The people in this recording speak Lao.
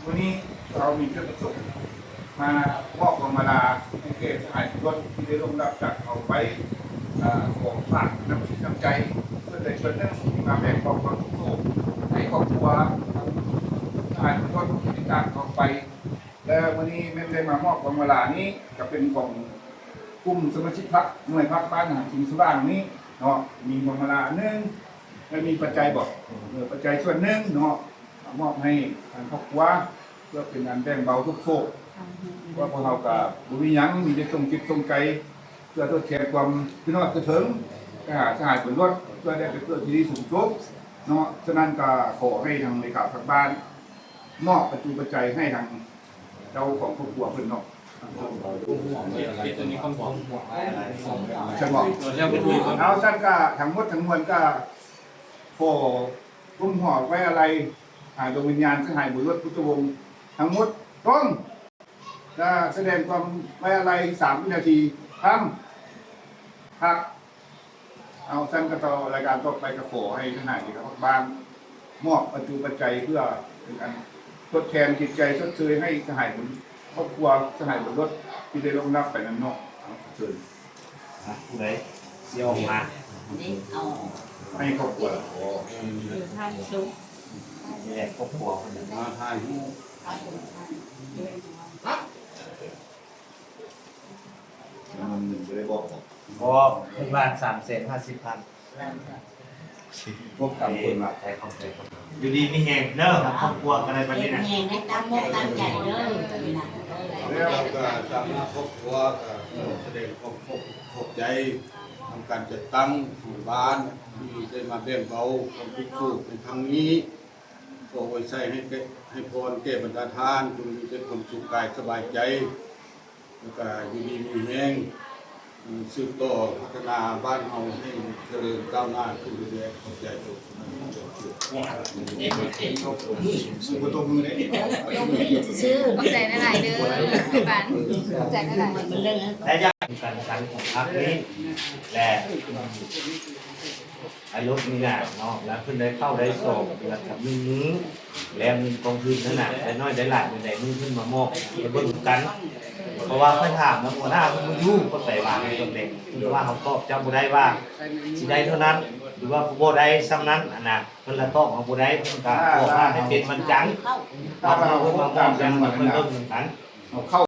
ມື້ນີ້ເຮົາມີຈຸດປະສົງມາມອບພວງມາລາໃຫ້ແກ່ສະຫາຍບຸນລົດທີ່ໄດ້ລ່ວງລັບຈາກເຮົາໄປ ເອີ ຂໍຝາກນ້ຳຈິດນ້ຳໃຈ ສ່ວນໃດສ່ວນໜຶ່ງທີ່ມາແບ່ງເບົາຄວາມທຸກໂສກໃຫ້ຄອບຄົວຂອງສະຫາຍບຸນລົດທີ່ໄດ້ຈາກເຮົາໄປ ແລະ ມື້ນີ້ແມ່ນໄດ້ມາມອບພວງມາລານີ້ ກໍເປັນຂອງກຸ່ມສະມາຊິກພັກ ໜ່ວຍພັກບ້ານຫາງສິງສະຫວ່າງນີ້ເນາະ ມີພວງມາລາອັນໜຶ່ງ ແລະ ມີປັດໄຈບໍ ເອີ ປັດໄຈສ່ວນໜຶ່ງເນາະ ມາມອບໃຫ້ທາງຄອບຄົວ ເພື່ອເປັນອັນແບ່ງເບົາທຸກໂສກ ເພາະວ່າພວກເຮົາກໍບໍ່ມີຫຍັງ ມີແຕ່ສົ່ງຈິດສົ່ງໃຈ ເພື່ອທົດແທນຄວາມຄິດຮອດຄິດເຖິງໄປຫາສະຫາຍບຸນລົດ ເພື່ອໄດ້ໄປເກີດທີ່ດີສົມສຸກເນາະ. ສະນັ້ນກໍຂໍໃຫ້ທາງເລຂາພັກບ້ານ ມອບປັດຈຸປັດໄຈໃຫ້ທາງເຈົ້າຂອງຄອບຄົວເພິ່ນເນາະ. ເອົາ ຊັ້ນກໍທັງໝົດທັງມວນກໍຂໍ ກົ້ມຫົວໄວ້ອາໄລ ຫາດວງວິນຍານສະຫາຍບຸນລົດ ພຸດທະວົງ ທັງໝົດ ຕ້ອງ ຈະສະແດງຄວາມໄວ້ອາໄລ ສາມວິນາທີ ພ້ຳ ພັກ. ເອົາ ຊັ້ນກໍຕໍ່ ລາຍການຕໍ່ໄປກໍຂໍໃຫ້ທະນາຍເອກະພາກບ້ານ ມອບປັດຈຸປັດໄຈ ເພື່ອເປັນອັນທົດແທນຈິດໃຈ ຊົດເຊີຍໃຫ້ສະຫາຍບຸນ ຄອບຄົວສະຫາຍບຸນລົດ ທີ່ໄດ້ລ່ວງລັບໄປນັ້ນເນາະ. ເຊີນ. ນະ ຜູ້ໃດຊິອອກມາ ນີ້ເອົາ ໃຫ້ຄອບຄົວ ເອີ ທ່ານສຸກ ນີ້ແຫຼະຄອບຄົວເພິ່ນນະ ມາຖ່າຍຮູບ. ມັນບໍ່ໄດ້ບອກ ບໍ່ ເພິ່ນວ່າສາມແສນຫ້າສິບພັນ. ພວບກັນເພິ່ນວ່າ ໃຈຂອງໃຈ ຢູ່ດີມີແຮງເດີ ທາງຄອບຄົວກໍໄດ້ບັດນີ້ນະ ແຮງໃຫ້ຕັ້ງອົກຕັ້ງໃຈເດີ. ແລ້ວກໍທາງຄອບຄົວກໍຂໍສະແດງຄວາມຂອບ ຂອບໃຈທາງການຈັດຕັ້ງຂອງບ້ານ ທີ່ໄດ້ມາແບ່ງເບົາຄວາມທຸກໂສກໃນຄັ້ງນີ້. ຂໍອວຍໄຊໃຫ້ແກ່ ໃຫ້ພອນແກ່ບັນດາທ່ານ ຈົ່ງມີແຕ່ຄວາມສຸກກາຍສະບາຍໃຈ ແລ້ວກະຢູ່ດີມີແຮງ ສືບຕໍ່ພັດທະນາບ້ານເຮົາໃຫ້ຈະເລີນກ້າວໜ້າຂຶ້ນເລື້ອຍໆ. ຂອບໃຈທຸກຄົນ. ຊື່ໆ ຂອບໃຈຫຼາຍໆເດີ ຂອບໃຈຫຼາຍໆ. ແລະ ຢ່າງການຂັນຂອງພັກນີ້ ແລະ ອາລົດນີ້ນະເນາະ ແລ້ວເພິ່ນໄດ້ເຂົ້າໄດ້ສອງເດືອນກັບໜຶ່ງມື້ ແລ້ວເງິນກອງທຶນນັ້ນນະ ໄດ້ໜ້ອຍໄດ້ຫຼາຍປານໃດ ມື້ເພິ່ນມາມອບໃຫ້ເບິ່ງນຳກັນ. ເພາະວ່າຂ້ອຍຖາມນຳຫົວໜ້າເພິ່ນບໍ່ຢູ່ ຂ້ອຍໄປວາງໃນຕອນແລງ ເພິ່ນວ່າເຮົາຕອບເຈົ້າບໍ່ໄດ້ວ່າຊິໄດ້ເທົ່ານັ້ນ ຫຼືວ່າບໍ່ໄດ້ສ່ຳນັ້ນ ອັນນະ ເພິ່ນລະຕອບເຮົາບໍ່ໄດ້ ເພິ່ນກໍບອກວ່າໃຫ້ເປັນວັນຈັນ ເຮົາເພິ່ນມາມອບ ແລ້ວເຮົາຄ່ອຍເບິ່ງນຳກັນ. ເອົາເຂົ້າ